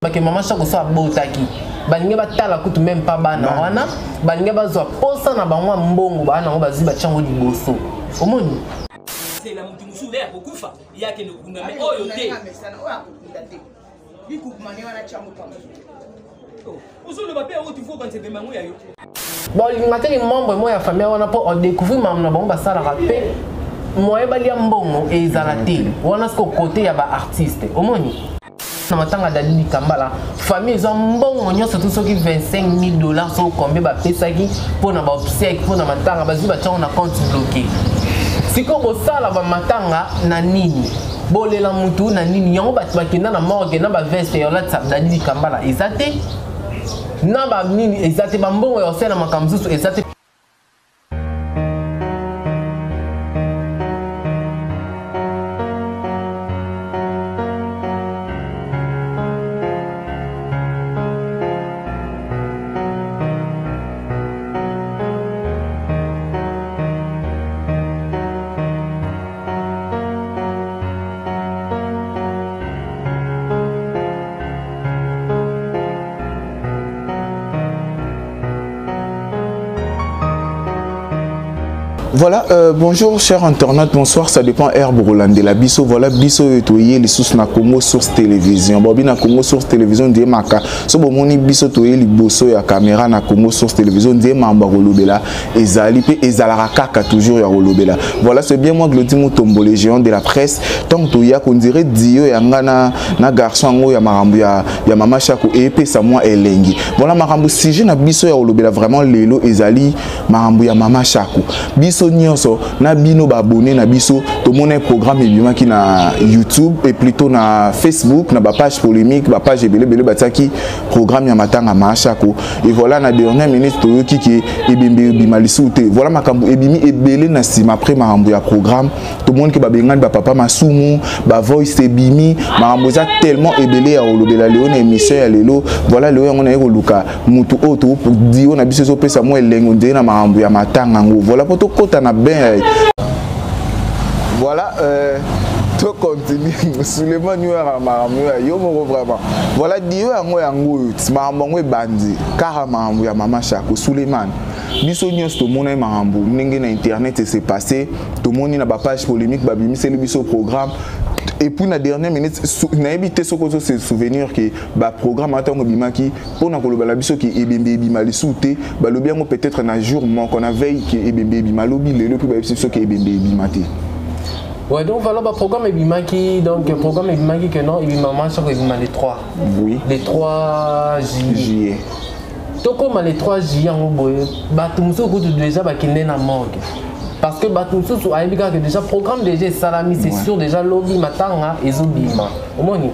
Bake mama Shako so abotaki, balingi batala kutu même pas bana wana, balingi bazwa posa na bango ya mbongo, bana yango bazwi batyango liboso. Omoni zela moto mosusu nde akokufa ye akende kokunda me oyo te. Ozoloba mpe yango tufu okanisa ebemba yango ya yo. Bolinga te membre moko ya famille wana mpo odécouvrir makambo na bango basalaka mpe moyen balia mbongo ezala te wana. Siko kote ya baartiste, omoni na matanga Dadi Kambala, famille eza mbongo nyonso tu, soki 25 000 $, soki combien bapesaki mpona baobsèques, mpona matanga, bazwi batiango na compte bloqué. Sikoyo bosala bamatanga na nini? Bolela mutu na nini? Yango bato bakenda na morgue na baveste ya olatisa Dadi Kambala eza te, na banini eza te, bambongo ya kosala makambo mosusu eza te. Voilà, bonjour chers internautes, bonsoir, ça dépend heure bolandela biso. Voilà, biso toye lisusu na Congo Source Télévision. Bobi na Congo Source Télévision ndiye maka. So bomoni biso toye liboso ya caméra na Congo Source Télévision ndiye mamba kolobela ezali pe ezalaka kaka toujours ya kolobela. Voilà, c'est bien moi Glody Mutombo, le géant de la presse. Tant toya qu'on dirait dio ya ngana na garçon ngo ya makambo ya mama Shako et pesa moi elengi. Voilà makambo sujet na biso ya kolobela vraiment lelo ezali makambo ya mama Shako. Biso nyonso na bino baabonné na biso, tomona programme ebimaki na YouTube et plutôt na Facebook, na bapage polémique, bapage ebele ebele batiaki programme ya matanga mama Shako. Et voilà, na dernière minute toyoki ke ebembe ebima lisusu te. Voilà, makambo ebimi ebele na nsima après makambo ya programme. Tomoni ke babengani bapapa Masumu, bavoice ebimi, makambo eza tellement ebele ya kolobela lelo na émission ya lelo. Voilà, lelo yango naye koluka mutu oyo todio na biso ezopesa mwa elengo ndenge na makambo ya matanga yango. Voilà, mpo tokɔta na bain. Voilà, to continue. Suleiman oyo makambo ya yo moko vraiment. Voilà, dio yango oyo makambo yango ebandi kaka makambo ya mama Shako. Suleiman, biso nyonso tomona ye makambo ndenge na internet ese passé, tomoni na bapage polémique babimiseli biso programme et puis na dernière minute, nayebi te soki ozo se souvenir ke baprogramme ata yango ebimaki mpona kolobela biso ke ebembe ebima lisusu te. Balobi yango peut-être na jour moko na veille ke ebembe ebima lobi lelo, mpe bayebisi biso ke ebembe ebima te. Ouais, donc voilà, bah, programme ebimaki, donc programme ebimaki que non, ebima mama Shako ebima les 3. Les 3 juillet. Juillet. Tokóma les 3 juillet yango boye, bato mosusu kutu déjà bakende na morgue. Parce que bato mosusu ayebi kaka que déjà programme déjà esalami, c'est sûr déjà lobi matanga ezobima. Omoni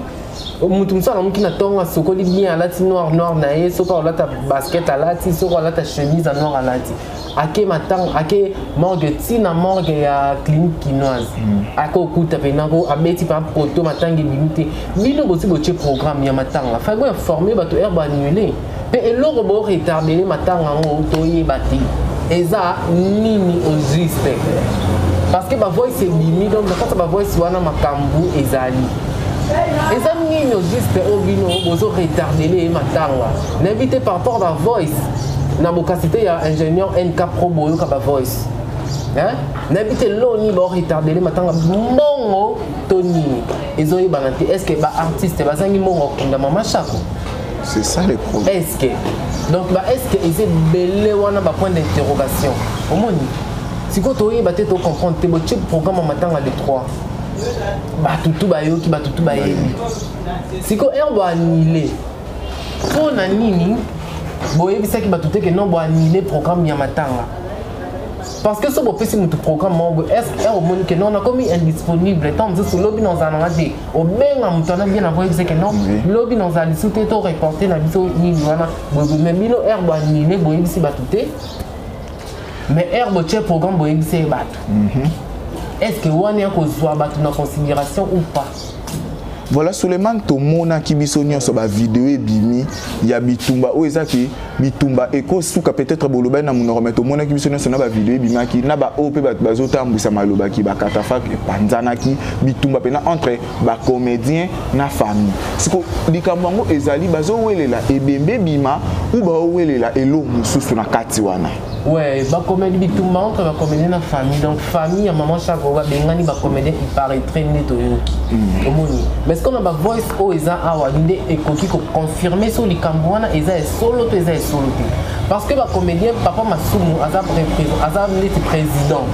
moto mosusu alamuki na ntongo, asokoli bien, alati noir noir na ye, soki alata basket alati, soki alata chemise ya noir alati, ake matanga, ake morgue, ntina morgue ya Clinique Kinoise, ake okuta mpena ko abeti mpa poto, matanga ebimi te. Bino bosi botie programme ya matanga, fai boinforme bato. Heure boannule mpe eloko boretardele matanga yango, toyeba te eza nini au juste, parce que bavoice ebimi. Donc na kati ya bavoice wana makambo ezali, eza nini au juste oyo bino bozo retardele matanga? Nayebi te par rapport bavoice na bokasi te ya ingénieur NK Pro, boyoka bavoice, hein? Nayebi te loni baoretardele matanga, mbongo to nini ezoyebana te. Est ce que baartiste bazangi mbongo akunda mama Shako? C'est ça le problème. Est ce que donc ba est ce que eza ebele wana bapoint d'interrogation. Omoni sikoyo toyeba te, tocomprendre te. Botie programme ya matanga le 3, bato tu bayoki, bato tu bayebi. Sikoyo heure boannule, mpo na nini boyebisaki bato te ke non, boannule programme ya matanga? Parce que so bopesi motu programme moko boye, est ce que heure omoni ke non, nakomi indisponible, ntango mosusu lobi nazala nanga te, obenga moto wana bien avant, oyebisa ke non, lobi nazala lisusu te, to reporte na biso nini wana boye. Mais bino heure boannule, boyebisi bato te, mais heure botie programme, boyebisi ye bato. Est ce que wana ya kozwa bato na considération ou pas? Voilà, Suleiman, tomonaki biso nyonso bavideo ebimi ya bitumba oyo ezaki bitumba ekosuka peut-être bolobaki na monoko, mais tomonaki biso nyonso na bavideo ebimaki na baoyo mpe bato bazotambwisa malobaki bakatafak epanzanaki bitumba mpena entre bacomédien na famille. Siko likambo yango ezali bazowelela ebembe ebima ou baowelela eloko mosusu na kati wana? Ouais, bacomédie, bitumba entre bacomédien na famille. Donc famille ya Maman Chako babengani bacomédien, il paraîtrait, nde toyoki, omoni. Mais ce qu'on a, bavoice oyo eza awa nde ekoki koconfirme so likambo wana eza esolo to eza esolo te, parce que bacomédien, papa Masumu aza aza neti président,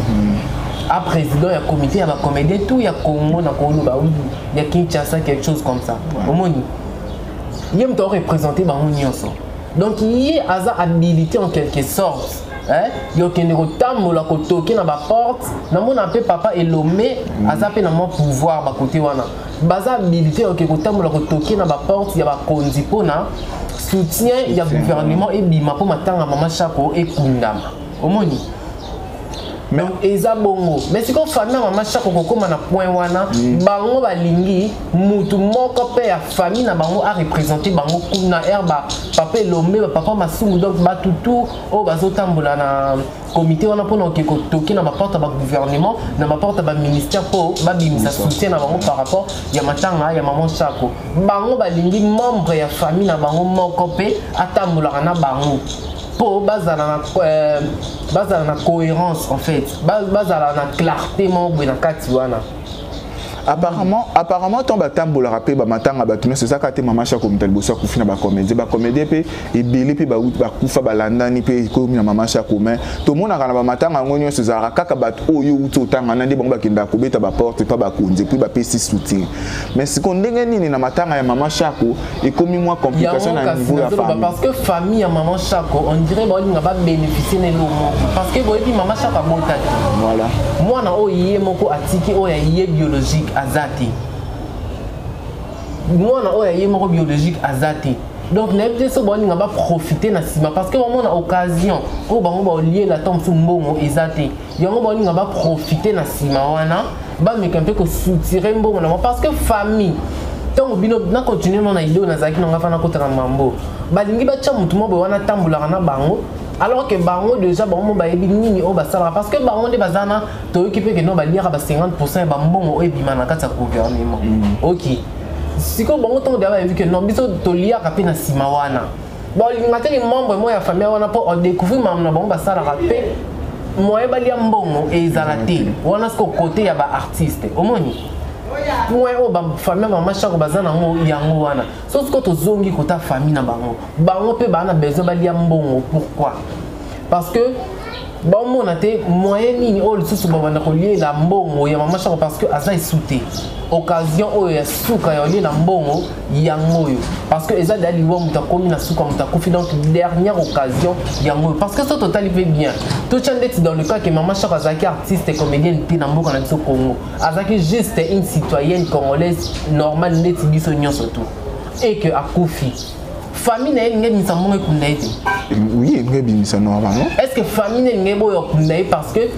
a président ya comité ya bacomédien tout ya Congo, na koloba ya Kinshasa, quelque chose comme ça, omoni. Ye moto areprésente bango nyonso, donc ye aza habilité en quelque sorte, hein? Yokende kotambola kotoke na baporte. Namona mpe papa Elome aza mpe na mwa pouvoir bakote wana, baza habilité yoke kotambola kotoke na baporte ya bakonzi mpona soutien ya gouvernement ebima mpo matanga Mama Chako ekundama, omoni. Donc eza bongo. Mais sikoyo famille ya Mama Chako kokóma na point wana, bango balingi mutu moko mpe ya famille na bango areprésente bango kuna ere bapapa Elombe, bapapa Masumu, donc batutu oyo bazotambola na comité wana mpona oke kotoke na baporte ya bagouvernement, na baporte ya baministère, mpo babimisa soutien na bango par rapport ya matanga ya Mama Chako. Bango balingi membre ya famille na bango moko mpe atambolaka na bango mpo bazala na cohérence en fait, bazala na clarté moko boye na kati wana. Apparemment ntango batambolaka mpe bamatanga, bato nyonso ezaka te Mama Chako moto liboso akufi na bacomédien. Bacomédien mpe ebele mpe bakufa, balandani mpe ekomi na Mama Chako. Mais tomonaka na bamatanga yango nyonso ezalaka kaka bato oyo outi otanga na nde bango bakendaka kobeta baporte mpa bakonzi, puis bapesi soutien. Mais sikoyo ndenge nini na matanga ya Mama Chako ekomi mwa complication na niveau ya famille? Parce que famille ya Mama Chako, on dirait baolinga babénéficie na eloko moko, parce que boyebi Mama Chako abota te. Voilà. Mwana oyo ye moko atiki, oyo ye biologique aza te. Mwana oyo ye moko biologique aza te. Donc nayebi te so baolinga baprofite na nsima, parce que bamona occasion oyo bango baoliela ta mosusu mbongo eza te. Yango baolinga baprofite na nsima wana, bameka mpe kosoutirer mbongo na bango, parce que famille, ntango bino na continue no na idée oyo nazalaki nanga fana kotaka mambo, balingi batya motu moko boye wana atambolaka na bango, alors que bango déjà bango mo bayebi nini oyo basalaka, parce que bango nde baza na toyoki mpe keno baliaka ba 50 ya bambongo oyo ebima na kati ya gouvernement. Ok, sikoyo bango ntango deya bayebi ke non, biso toliaka mpe na nsima wana, baolinga te membre moko ya famille wana mpo odécouvrir makambo na bango basalaka mpe moyen balia mbongo ezala te wana. Siko côté ya baartiste, omoni point oyo bafamille ya Mama Chako baza nango yango wana. So sikoyo tozongi kota famille na bango, bango mpe baa na besoin balia mbongo. Pourquoi? Parce que baomona te moyen nini oyo lisusu babanda koliela mbongo ya Mama Chako, parce que aza esu te. Occasion oyo ya suka ya koliela mbongo yango oyo, parce que eza deya liwa, moto akomi na suka, moto akufi, donc dernière occasion yango oyo. Parce que so totali mpe bien, totya ndeti dans le cas ke Mama Chako azalaki artiste comédienne te na mboka na biso Congo, azalaki juste une citoyenne congolaise normale ndeti biso nyonso tout, et que akufi, famille na ye elingi ebimisa mbongo ekunda ye te? Oui, elingi ebimisa normalement. Est ce que famille na elingi eboyo okunda ye parce que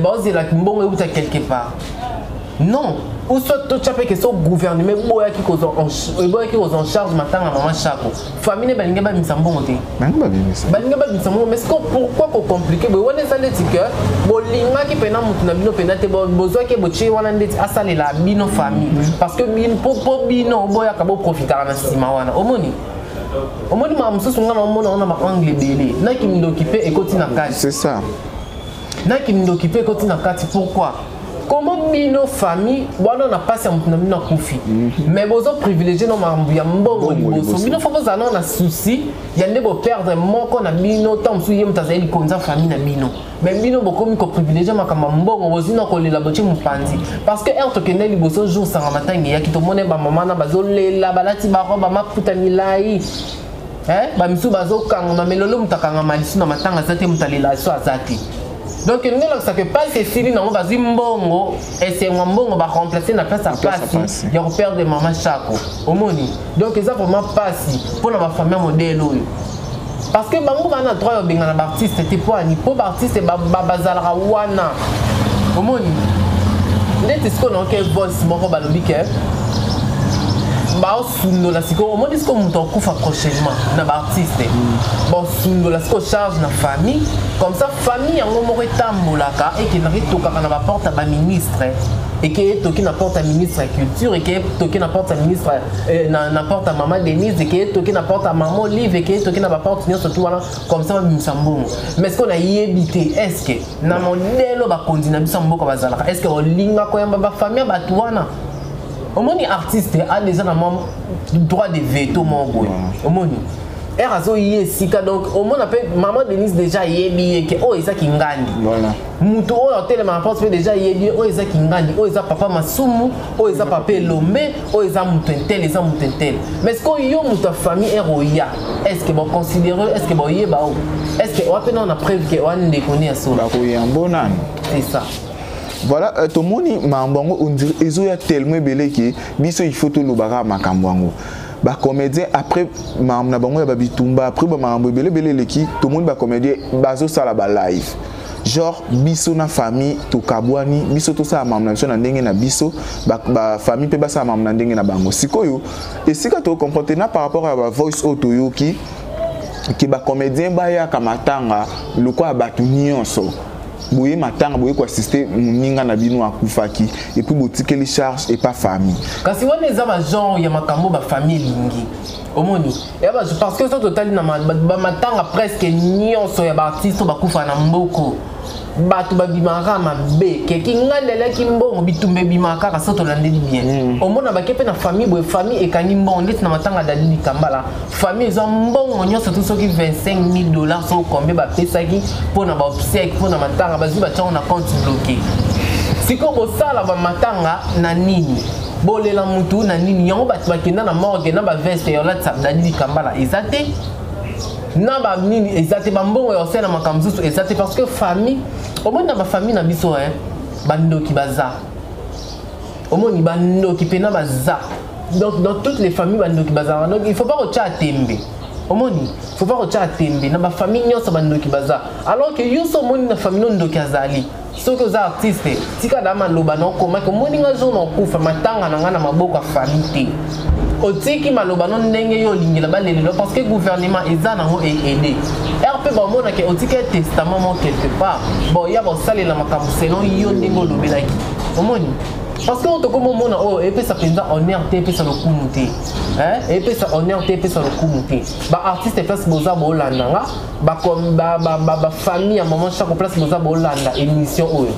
baozelaki mbongo euta quelque part? Non. Ou soit totya mpe ke so gouvernement eboyaki kozwa en charge matanga Mama Chako, famille ne balingi babimisa mbongo te? Bango babimisa. Balingi babimisa mbongo. Mais siko pourquoi kocompliquer boye wana? Eza ndeti ke bolingaki mpena motu na bino mpena te, bozwaki botie wana ndeti asalela bino famille, parce que po bino boyaka boprofitaka na nsima wana. Omoni makambo mosusu nga na omona wana baangle ebele na kindoki mpe ekoti na kati. C'est ça. Na kindoki mpe ekoti na kati. Pourquoi? Comment bino famille wana na mpasi ya motu na bino akufi, mais bozo privilégie no makambo ya mbongo liboso? Bino fo bozala nao na souci ya nde boperdre moko na bino, ntango mosusu ye moto azali likonzi ya famille na bino, mais bino bokomi koprivilégie makambo ya mbongo, bozwi na kolela botie mopanzi. Parce que heure tokende liboso, jour sanga matangi eyaki, tomoni bamama na bazolela, balati baroba maputa milai, bamisusu bazokangama. Mais lelo moto akangama lisu na matanga aza te, moto alela so aza te. Donc ndenge elakisaka pasi esili nango, bazwi mbongo, esengwa mbongo baremplace na place ya pasi ya koperdre Mama Chako, omoni. Donc eza vraiment pasi mpona bafamille modèle oyo, parce que bango baa na droit ya obengana baartiste te. Mpo ani? Mpo baartiste bazalaka wana, omoni. Ndeti sikoyo naoke voice moko balobi ke Baosundola sikoyo, omoni sikoyo moto akufa prochainement na baartiste, baosundola sikoyo charge na famille. Comme ça famille yango moko etambolaka, ekendaka, etokaka na baporte ya baministre, eke etoki na porte ya ministre ya culture, eke etoki na porte ya ministre, na porte ya mama Denise, eke etoki na porte ya mama Olive, eke etoki na baporte nyonso tu wana. Comme ça babimisa mbongo. Mais ce que nayebi te, est ce que na modèle oyo bakonzi na biso ya mboka bazalaka, est ce que olinga koyamba bafamille ya bato wana? Omoni, artiste a déjà na mwa droit de veto moko boye. Omoni ere azoyi esika, donc omona mpe mama Denise déjà ayebi ye ke oyo ezaki ngandi. Moto oyo atelema na porte mpe déjà ayebi ye, oyo ezaki ngandi, oyo eza papa Masumu, oyo eza papa Elombe, oyo eza moto intel, eza moto intel. Mais ce que yo moto ya famille, ere oya, est ce que baconsidere? Est ce que baoyeba o? Est ce que oa mpe nao na preuve ke oa ndeko ne ya solo? Bakoyambo nani? C'est ça. Voilà, tomoni makambo yango, on dirait ezoya tellement ebele ke biso il faut tolobaka makambo yango. Bacomédien, après makambo na bango ya babitumba, après bamakambo ebele ebele eleki, tomoni bacomédien bazosala balive, genre biso na famille tokabwani, biso tosala makambo na biso na ndenge na biso, bafamille mpe basala makambo na ndenge na bango. Sikoyo esika tocomprendre te na par rapport ya bavoice oyo toyoki ke bacomédien bayaka matanga lokola bato nyonso boye matanga, boye koassiste moninga na bino akufaki, et puis botikeli charge epa famille. Kasi wana eza bagenre ya makambo bafamille elingi. Omoni, ya parce que so totali na bamatanga presque nyonso ya baartiste oyo bakufa na mboko, bato babimaka mabe keki ngandi aliaki mbongo, bitumba ebimaka kaka. So tolandeli bien, omona bake mpe na famille boye, famille ekangi mbongo. Ndeti na matanga Dadidi Kambala, famille ezwa mbongo nyonso tu, soki 25 000 $, so combien bapesaki mpona baobsèque, mpona matanga, bazwi batiango na compte bloqué. Sikoyo bosala bamatanga na nini? Bolela mutu na nini? Yango bato bakenda na morgue na baveste ya olatisa Dadidi Kambala eza te, na banini eza te, bambongo ya kosala makambo mosusu eza te, parce que famille, omoni na bafamille na biso, bandoki baza. Omoni, bandoki mpena baza. Donc dans toutes les familles bandoki bazalaka. Donc il faut pas kotia tembe. Omoni, faut pas kotia tembe na bafamille nyonso, bandoki baza. Alors que yo so omoni na famille no ndoki azali, soki oza artiste, tika da maloba na okomaki: omoni nga, jour na okufa, matanga na nga na maboko ya famille te. Otiki maloba no ndenge yo olingela balelelo, parce que gouvernement eza nango eaide r mpe bamonake otiki testament mo quelque part, boya bosalela makambo selon yo ndenge olobelaki. Omoni, parce que oyo tokoma omona oyo epesa mpenza honneur te, epesa lokumu te, epesa honneur te, epesa lokumu te. Baartiste place boza bolanda nga, bafamille ya mama Chako place boza bolanda émission oyo,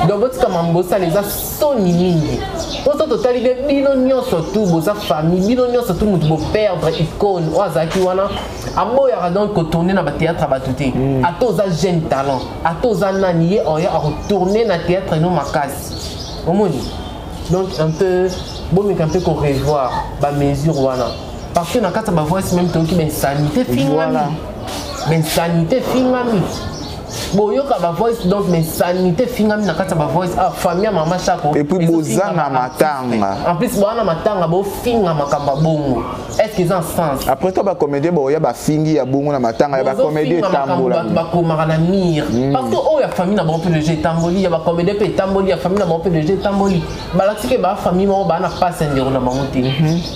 donc botika mambo bosala, eza soni mingi. Mposo totali mpe bino nyonso tu boza famille, bino nyonso tu motu boperdre icône oyo azalaki wana, aboyaka donc kotourne na bathéâtre ya bato te. Ata oza jeune talent, ata oza nani, ye oyo akotourne na théâtre no makasi. Omoni, donc un peu bomeka mpe korevoir bamesure wana, parce que na kati ya bavoice même toyoki bainsanité fingami, bainsanité fingami. Boyoka bavoice, donc bainsanité fingami na kati ya bavoice. Ah, famille ya mama Chako. Et puis boza na matanga. En plus boza na matanga, bofinga makambo ya bongo, est ce que eza sens? Après to bacomédien boya bafingi ya bongo na matanga ya bacomédien etambola. Bato bakomaka na mire, parce que oyo ya famille na bango mpe deja etamboli, ya bacomédien mpe etamboli, ya famille na bango mpe deja etamboli. Balakisi ke bafamille moko baa na pasi ya ndeko na bango te,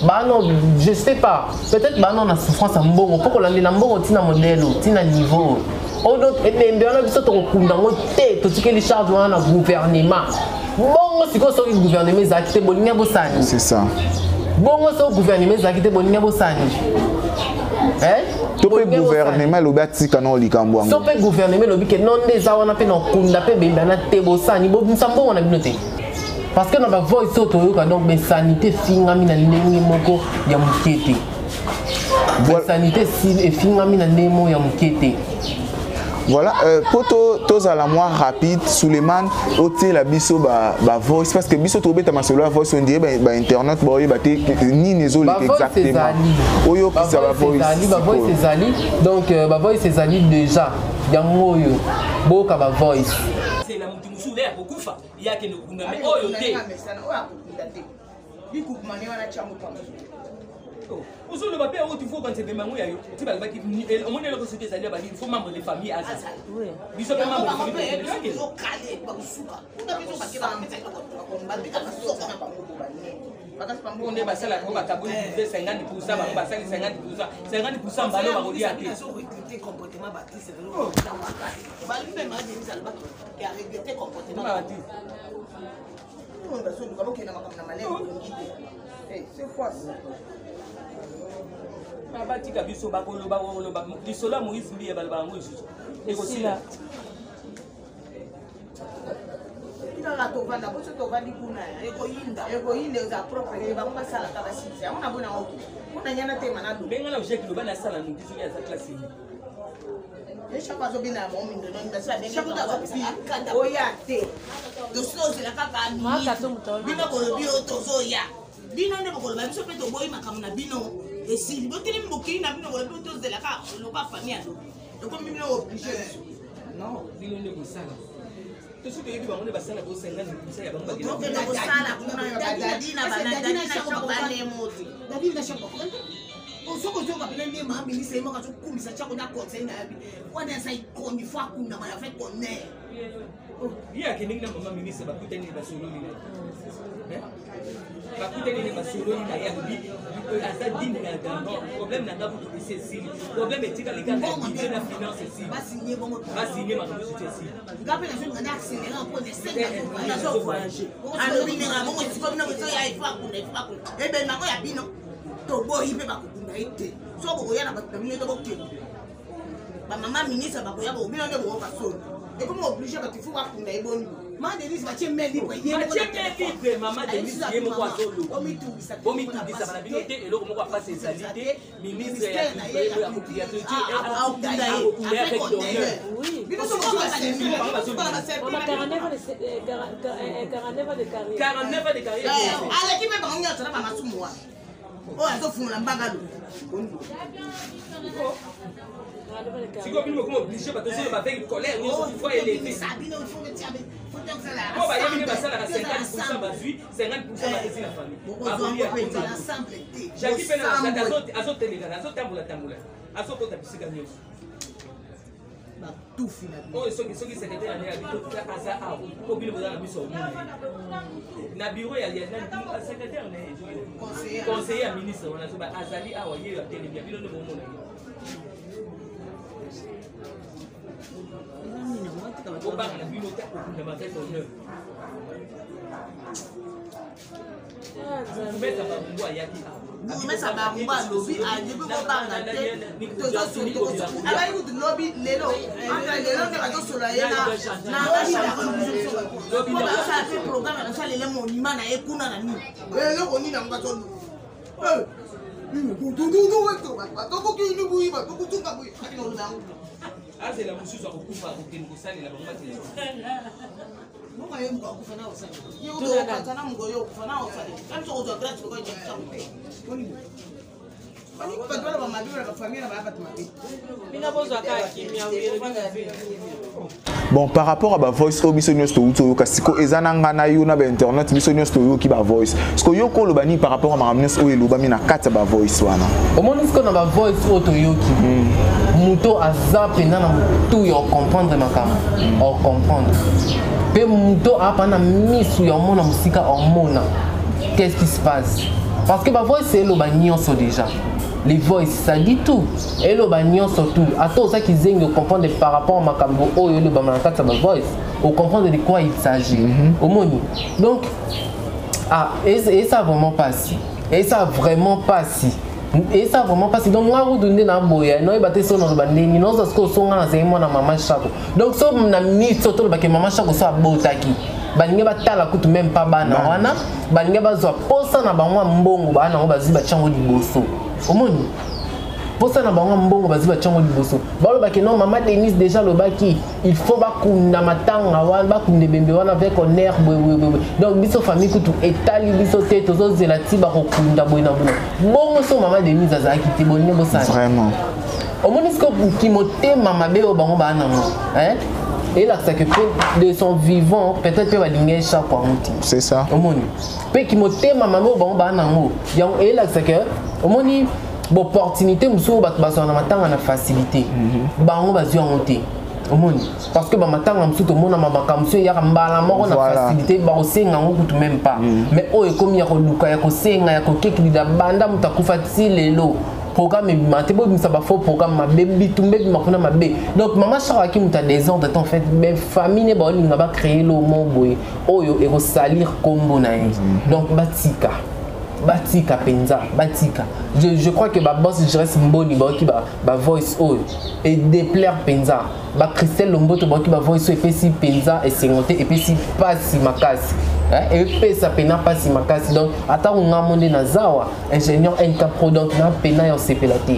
baa no, je sais pas, peut-être baa no na souffrance ya mbongo, mpo kolandela mbongo ntina modèle ntina niveau oyo. Donc ebembe wana biso tokokunda yango te, totikeli charge wana na gouvernement. Bongo sikoyo soki gouvernement ezalaki te, bolingi bosani? C'est ça. Bongo soki gouvernement ezalaki te, bolingi bosani? To mpe gouvernement elobi atika na likambo yango. So mpe gouvernement elobi ke non, nde eza wana mpe na okunda mpe ebembe wana te, bosani? Bobimisa mbongo na bino te, parce que na bavoice oyo toyoka, donc bainsanité efingami na ndenge moko ya moke te, bainsanité efingami na ndenge moko ya moke te. Voilà, po tozala mwa rapide, Suleiman, otiela biso bavoice, parce que biso tobeta masolo ya voice, on dirait bainternet baoyeba te nini ezoleka exactement. Oyokisa bavoice. Bavoice ezali, donc bavoice ezali déjà, yango oyo boyoka bavoice. Zela motu mosusu nde akokufa, ye akende kokunda, me oyo te. Oyo akokunda te, likukuma nde wana, tiango pamba. Ozoloba mpe yango tifo okanisa ebemba yango ya yo ti balobaki omoni eloko soki ezali ya bali, il faut membre de famille aza biso mpe membre de famille. Nde basalaka ngo, bakaboli 50 %, bango basali 50 %, 50 % mbalo bakolia te. Batika biso, bakoloba koloba lisolo ya Moïse Mbiye, baloba yango lisusu, ekosila. Kaka tovanda boso, tovandi kuna, ekoyinda, ekoyinda, eza propre te. Bango basalaka basilisa yango na bona oki mpona nyana tema na Benga na ojeki, loba nasala noki soki aza classe nini. Chaque azobina ya momindono, basi babengi oya te, dosi ozela kaka bino bolobi oyo tozoya, bino nde bokoloba biso mpe toboyi makambo na bino. Esili, botelemi, bokei na bino, bolobi tozela kaka loka famille alobi, ekomi bino oblige biso. Non, bino nde kosala tosi, toyebi bango nde basala bo 50 % ya bango. Tokende kosala kuna badadi na banadadi na shako banemo te. David na shako soki ozoyoka mpena nde maa ministre ye moko azokumisa tiako na conseil na yabi wana aza ikoni fo akundama na avec honneur. Ye akendeki na mama ministre, bakutani, basololi na ye, bakutani ne, basololi na ye, alobi aza digne na d'abord problème na nga kutu esi esili, problème etikali kaka budget na finance, esili. Basigne bongo. Basigne, makambo nyonso esili. Nga mpe nazolinga na accéléré mpo nazo voyage, alobi ndenge bongo esiko bino bozoya, ifo akunda, ifo akunda ebemba yango ya bino, toboyi mpe bakokunda ye te. So bokoya na bato na bino te, bokende bamama ministre bakoya, bino nde bokoka soni, ekomi oblige bato ifo bakunda ye boni. Ma Denise batie main libre ye. Batie main libre, mama Denise ye moko azoloba. Bomitungisa. Bomitungisa bana bino te, eloko moko apasi ezali te. Ministre ya culture akunda ye akokunda ye avec honneur. Bino Mama, 49 ans de carrière. 49 ans de carrière. Aleki mpe bango nyonso na bamasumu wana oyo azofungola mbanga lo. 49 ans de carrière. Sikoyo bino bokoma oblige bato ozoloba avec colère nyonso, il faut élever po bayebi nde basalaka 50 %, bazwi 50 %, bapesi na famille. Jaki mpe na azotelekana, azotambola tambola, azokota bisika nyonso. Batufi na bino. Oyo soki secrétaire ane ya bito aza awa, po bino boza na miso ya omona ye na bureau ya secrétaire na ye, conseiller ya ministre wana, azoba azali awa, ye atelemi ya bino nde bomona ye. Bobanga na bino te, kokundama avec honneur. Bourgmestre Barumbu ayaki awa. Bourgmestre Barumbu alobi alobi kobanga te, abali kutu lobi, lelo, entre lelo nde bazosola ye na po basala mpe programme ya basalele monument na ye kuna na nini, eloko nini yango bazoluka batokokini buyi, batokotunga buyi, akina yango. Azela mosusu akokufa, akokende kosalela bango batela. Bongo ye moko akufa na osala ye okanisa na moko yo okufa na osala kami soki ozwa grâce lokola jakuta te. Boni bato bana bamabe na bafamille na baya bato mabe. Bino bozwaka kimia. Bon, par rapport à bavoice oyo biso nyonso touti oyoka siko, eza na nga na yo na bainternet, biso nyonso toyoki bavoice siko, yo koloba nini par rapport à makambo nyonso oyo elobami na kati ya bavoice wana? Omoni sikoyo na bavoice oyo toyoki, moto aza mpenza na motu ya ocomprendre makambo, ocomprendre mpe moto apa na misu ya omona mosika, omona qu'est-ce qui se passe, parce que bavoice eloba nyonso déjà. Les voices, ça dit tout, eloba nyonso tout. Ata ozaki zengi, ocomprendre par rapport à makambo oyo elobama na kati ya bavoice, ocomprendre de quoi il s'agit. Omoni donc, ah, et ça vraiment pasi, et ça vraiment pasi, et ça vraiment pasi. Donc nga kutu nde na boya noyeba te so naloba ndenge nozwa sikoyo. So nga nazali mwana mama Shako, donc so na miso tolobake mama Shako so abotaki, balingi batala kutu même pas bana wana, balingi bazwa posa na bango ya mbongo, bana yango bazwi batiango liboso. Omoni posa na bango ya mbongo, bazwi batiango liboso. Balobaki non, mama Denise déjà alobaki il faut bakunda matanga wana, bakunda ebembe wana avec honneur, boyeboyeboye. Donc biso famille kutu etali biso te, tozozela ti bakokunda boye na boye. Bongo so mama Denise azalaki te, bolingi bosala? Vraiment. Omoni sikoyo motema mabe oyo bango baa nango, elakisaka mpe de son vivant peut-être mpe balingi echako yango te. C'est ça. Omoni mpe kimotema mabe oyo bango baa nango, yango elakisaka. Omoni baopportunité mosusu bato bazwa na matanga na facilité, bango bazwi yango te. Omoni, parce que bamatanga mosusu tomonama makambo mosusu eyaka mbala moko na facilité, bakosenga yango kutu même pas. Mais oyo ekomi ya koluka, ya kosenga, ya kokekilida, banda moto akufa ti lelo programme ebima te. Bobimisa bafaux programme mabe, bitumba ebima kuna mabe. Donc mama Chako aki moto ya désordre te en fait, mais famille ne baolinga bacréer lomo boye oyo ekosalir nkombo na ye. Donc batika, batika mpenza, batika. Je crois que baboss Jres Mboni baoki bavoice oyo edéplaire mpenza, bachristelle Lomboto baoki bavoice oyo epesi mpenza esengo te, epesi mpasi makasi. Epesa mpena mpasi makasi. Donc atako ngambo nde nazawa ingénieur NK Pro, donc na mpena ya osepela te.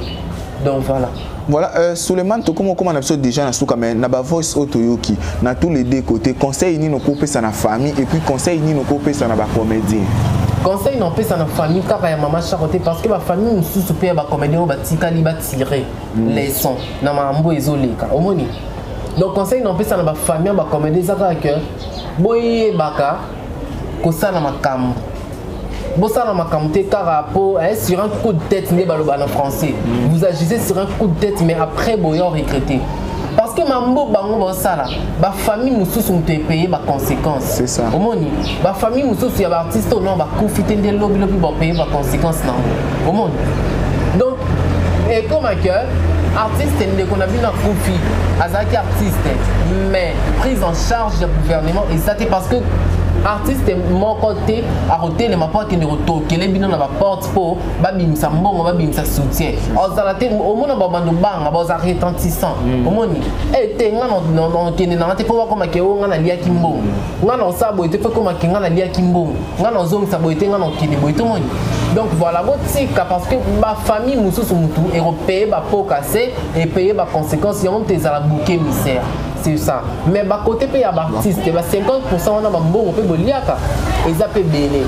Donc voilà. Voilà, Suleiman, tokoma okoma na biso déjà na suka, mais na bavoice oyo toyoki na tous les deux côtés, conseil nini okopesa na famille et puis conseil nini okopesa na bacomédien? Conseil na opesa na famille kaka ya mama Chako te, parce que bafamille mosusu mpe ya bacomédien oyo batikali batire leçon na makambo ezoleka. Omoni, donc conseil na opesa na bafamille ya bacomédien eza kaka ke boyebaka kosala makambo, bosala makambo te kaka po sur un coup de tête. Nde baloba na français, vous agissez sur un coup de tête, mais après boya regretter, parce que mambo bango bosala, bafamille mosusu moto epaye baconséquence. C'est ça. Omoni, bafamille mosusu ya baartiste oyo bakufi te nde lobilobi bapaye baconséquence nango. Omoni, donc ekoma ke artiste ndeko na bino akufi, azalaki artiste, mais prise en charge ya gouvernement eza te, parce que artiste moko te akotelema mpo akende kotokele bino na baporte mpo babimisa mbongo, babimisa soutien, ozala te. Omona babando banga baoza retentissant. Omoni ete nga nakende nanga te mpo bakomake o nga naliaki mbongo, nga na osala boye te mpo ekomake nga naliaki mbongo, nga na ozongisa boye te, nga na okende boye te. Omoni, donc voilà, botika, parce que bafamille mosusu mutu ekopaye bapoka se epaye baconséquence yango, moto ezala bouc émissaire, c'est ça. Mais bakote mpe ya baartiste ba 50 wana, bambongo mpe boliaka eza mpe ebele.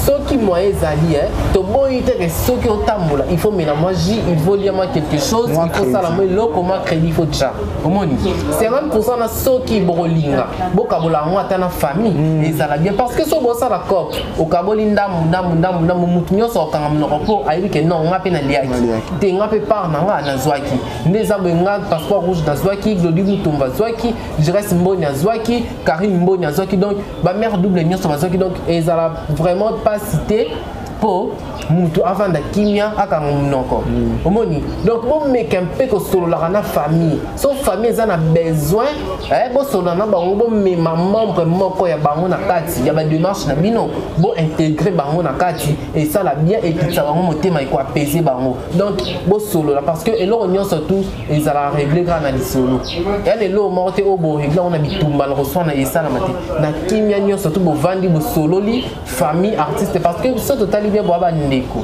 Soki moyen ezali, toboyi te ke soki otambola, il faut mela mwa jus, il faut lia mwa quelque chose, il faut sala mwa eloko, mwa crédit, il faut tya. Omoni, 50 na soki bokolinga bokabola yango ata na famille, ezala bien, parce que so bosala cope, okaboli ndambu ndambu ndambu ndambu, mutu nyonso okanga monoko mpo ayebi ke non, nga mpe naliaki te, nga mpe part na nga nazwaki. Nde eza boye, nga passeport rouge nazwaki, Glodi Mutumba azwaki, Jires Mboni azwaki, Karine Mboni azwaki, donc bamare double nyonso bazwaki. Donc ezala vraiment mpasi te mpo mutu avanda kimia, akanga monoko. Omoni, donc bomeka mpe kosololaka na famille. So famille eza na besoin, bosolola na bango, bomema membre moko ya bango na kati ya badémarche na bino, bointégrer bango na kati, esala bien, ekitisa bango motema, ekoapese bango. Donc bosolola, parce que eloko nyonso tu ezalaka réglé kaka na lisolo. Ya eloko moko te oyo borégler yango na bitumba, na koswana, esalama te. Na kimia nyonso tu bovandi, bosololi famille artiste, parce que so totali bien, boya bandeko,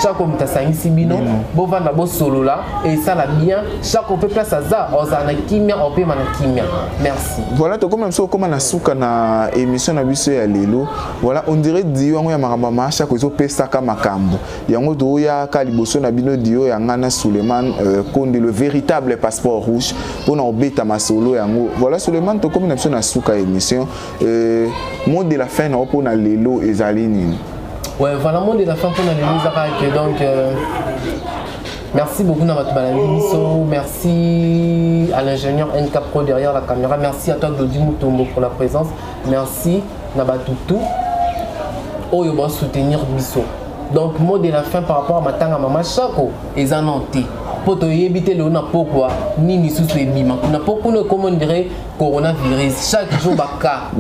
chaque moto asangisi bino, bovanda, bosolola, esala bien. Chaque mpe place aza, ozala na kimia, opema na kimia. Merci. Voilà, tokóma biso okóma na suka na émission na biso ya lelo. Voilà, on dirait dio yango ya makambo ya Mashako ezopesaka makambo yango. Toyaka liboso na bino dio ya nga na Suleiman Konde, le véritable passeport rouge, mpona kobeta masolo yango. Voilà, Suleiman, tokómi na biso na suka ya émission. Mot de la fin na yo mpona lelo ezali nini? Ouais, voilà, mot de la fin pour lelo ezaka que donc merci beaucoup na bato balandi biso, merci à l'ingénieur NK Pro derrière la caméra, merci à toi Glody Mutombo pour la présence, merci na bato tout oyo basoutenir biso. Donc mot de la fin par rapport à matanga mama Chako eza nan te, mpo toyebi te lelo na pokwa nini susu ebima kuna, mpo kuna ekoma on dirait coronavirus, chaque jour baka,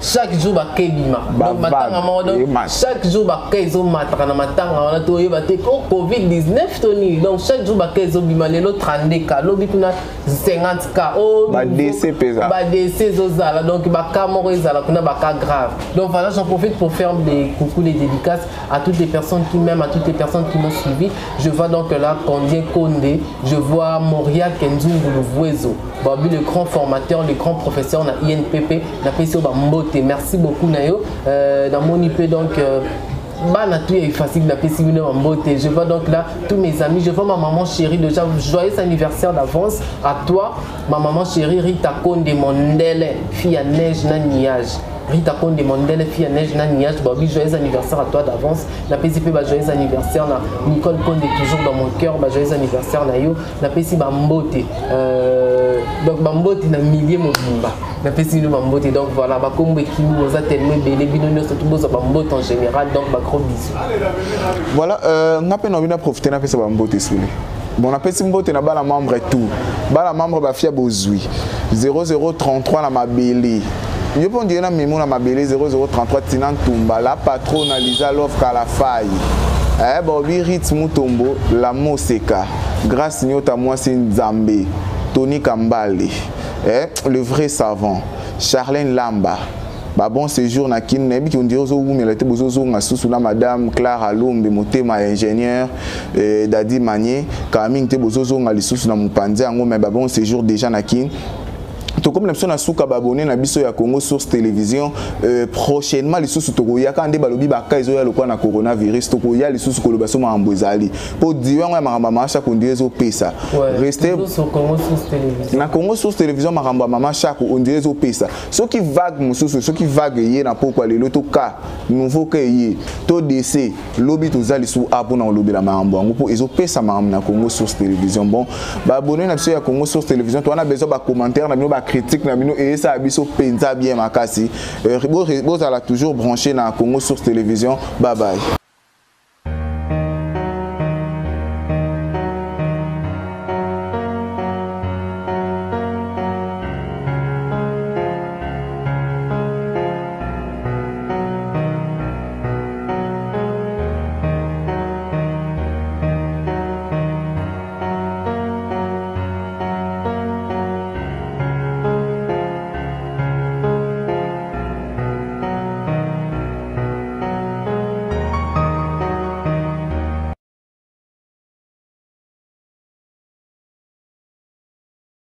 chaque jour baka ebima. Donc matanga moko, donc chaque jour baka ezomataka na matanga wana, toyeba te ko covid 19 to nini. Donc chaque jour baka ezobima, lelo 32 ka, lobi kuna 50 ka. Badc mpenza. Badc ezozala, donc baka moko ezala kuna, baka grave. Donc voilà, j'en profite pour faire des coucou, les dédicaces à toutes les personnes qui m'aiment, à toutes les personnes qui m'ont suivi. Je vois donc là Kondien Konde, je vois Moria Kenzungu Luvuezo Babi, le grand formateur, le grand professeur na INPP, napesi yo bambote, merci beaucoup na yo. Namoni mpe donc bana tout est facile, napesi bino bambote. Je vois donc là tous mes amis, je vois ma maman chérie. Déjà, joyeux anniversaire d'avance à toi, ma maman chérie Rita Konde Mondele, fille à neige na nuage. Rita Konde Mondele fille à neige na nuage babi joyeux anniversaire à toi d'avance napesi mpe ba joyeux anniversaire na Nicole Konde toujours dans mon cœur ba joyeux anniversaire na yo napesi ba mbote euh, donc ba mbote na millier mobimba napesi bino ba mbote donc voilà ba kombo ekimi boza tellement ebele bino nyonso tout bozwa ba mbote en général donc ba gros bisous. Voilà euh, nga mpe na bino profiter napesa ba mbote sule bon napesi mbote na bana membre tout bana membre bafia bozwi 0033 na mabele yo mpo ndie na memo na mabele 0033 tina ntumba la patrona liza love kalafai eh, baobi rit mutombo la moseka grace nyota mwasi nzambe tony kambale eh, le vrai savant charlène lamba ba bon séjour na kin nayebi ki ondire ozowumela te bozozonga susu na madame clara lombe motema ya ingénieur eh, dadi manie kala mingi te bozozonga lisusu na mopanzi yango mais ba bon séjour déjà na kin tokomi na biso na suka baabone na biso ya congo source télévision euh, prochainement lisusu tokoyaka nde balobi baka ezoya lokola na coronavirus tokoya lisusu koloba so makambo ezali mpo diyo yango ya makambo ya mama shako ndire ezopesa reste na congo source télévision makambo ya mama shako ondire ezopesa soki vague mosusu soki vague eye na pokwa lelo to ka nouveau ka eye to dc lobi toza lisusu a mpona kolobela makambo yango mpo ezopesa makambo na congo source télévision bon baabonne na biso ya congo source télévision towana besoin bacommentaire na bino bacritique na bino eyesala biso mpenza bien makasi euh, bozala toujours branché na congo source télévision bye bye.